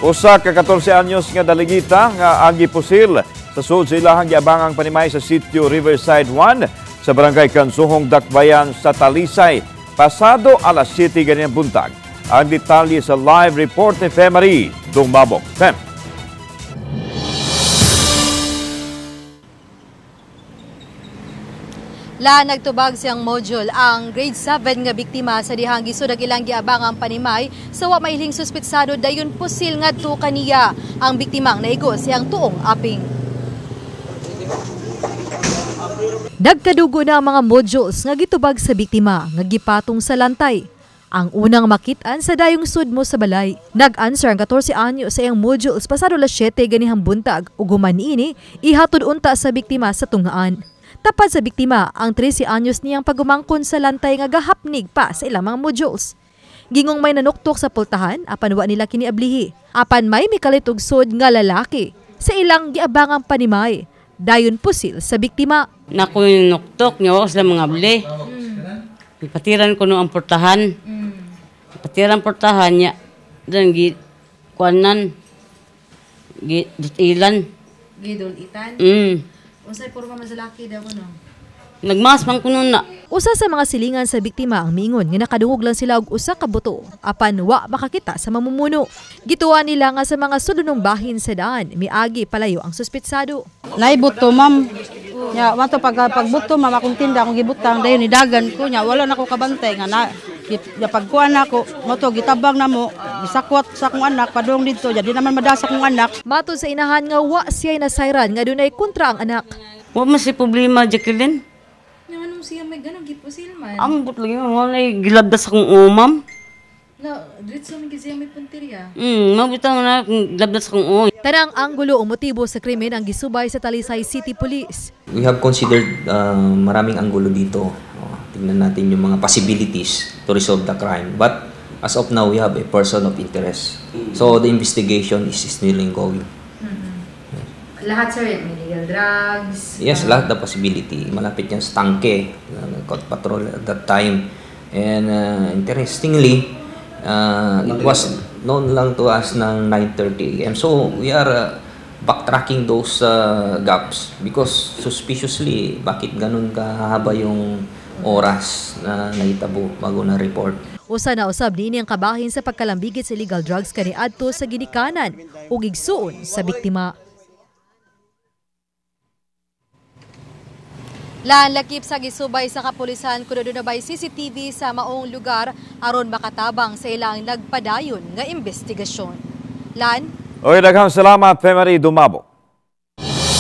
Usa ka 14 anyos nga daligita nga agi pusil sa sud sa ilahang giabangang panimay sa sitio Riverside 1 sa barangay Kansuhong, Dakbayan sa Talisay pasado alas 7 ganyan buntag. Ang detalye sa live report ni Femary Dumabok. Fem. La nagtubag siyang module ang grade 7 nga biktima sa dihang gisud ang ilang giabangang panimay sa wa mailhing suspitsado dayon pusil ngadto kaniya. Ang biktimang naigo siyang tuong aping. Nagkadugo na ang mga modules nga gitubag sa biktima nga gipatong sa lantay. Ang unang makit-an sa dayong sudmo sa balay. Nag-answer ang 14 anyo sa iyang modules pasado alas 7 ganihang buntag ug human niini ihatod unta sa biktima sa tunghaan. Tapad sa biktima ang 13 anyos niyang pagumangkon sa lantay nga gahapnig pa sa ilang mga modules. Gingong may nanuktok sa pultahan apan wa nila kiniablihi. Apan may mikalit og sud nga lalaki sa ilang giabangang panimay. Dayon pusil sa biktima. Nako yung nuktok niya, wa sila mga abli. Ipatiran ko no ang portahan. Patiran portahan niya. Dan gi kuanan. Gi dutilan. Gidol itan. Unsay porma man sa laki daw kuno? Nagmas man kuno na. Usa sa mga silingan sa biktima ang miingon nga nakadungog lang sila og usa ka buto apan wa makakita sa mamumuno. Gituwa nila nga sa mga sulunong bahin sa daan miagi palayo ang suspetsado. Naibuto ma'am. Nya wato pagbuto ma'am akong tinda akong gibutang dayon nidagan ko nya wala na ko kabantay nga na pagkuan nako moto gitabang namo gisakwat sa akong anak padung didto nya di naman madasa akong anak. Matod sa inahan nga wa siya'y nasayran nga dunay kontra ang anak. Wa man si problema Jacqueline. Nya anong siya may ganang gipusil man? Ambot lagi wala gilabdas akong umam. Na diretso man gyud siya may punteriya. Mabutang na gilabdas akong uo. Tanang anggulo o motibo sa krimen ang gisubay sa Talisay City Police. We have considered maraming anggulo dito. Tingnan natin yung mga possibilities to resolve the crime. But as of now, we have a person of interest. So the investigation is still ongoing. Lahat sir, may illegal drugs? Yes, lahat the possibility. Malapit yan sa tangke, caught patrol at that time. And interestingly, it was known lang to us ng 9:30 a.m. So we are backtracking those gaps because suspiciously, bakit ganun kahaba yung oras na nahitabo bago na report. Usa na usab niini ang kabahin sa pagkalambigit sa illegal drugs kaniadto sa ginikanan ug igsuon sa biktima. Lan lakip sa gisubay sa kapulisan kuno dunay bay CCTV sa maong lugar aron makatabang sa ilang nagpadayon nga investigasyon. Lan? Okay, daghang salamat Femary Dumabok.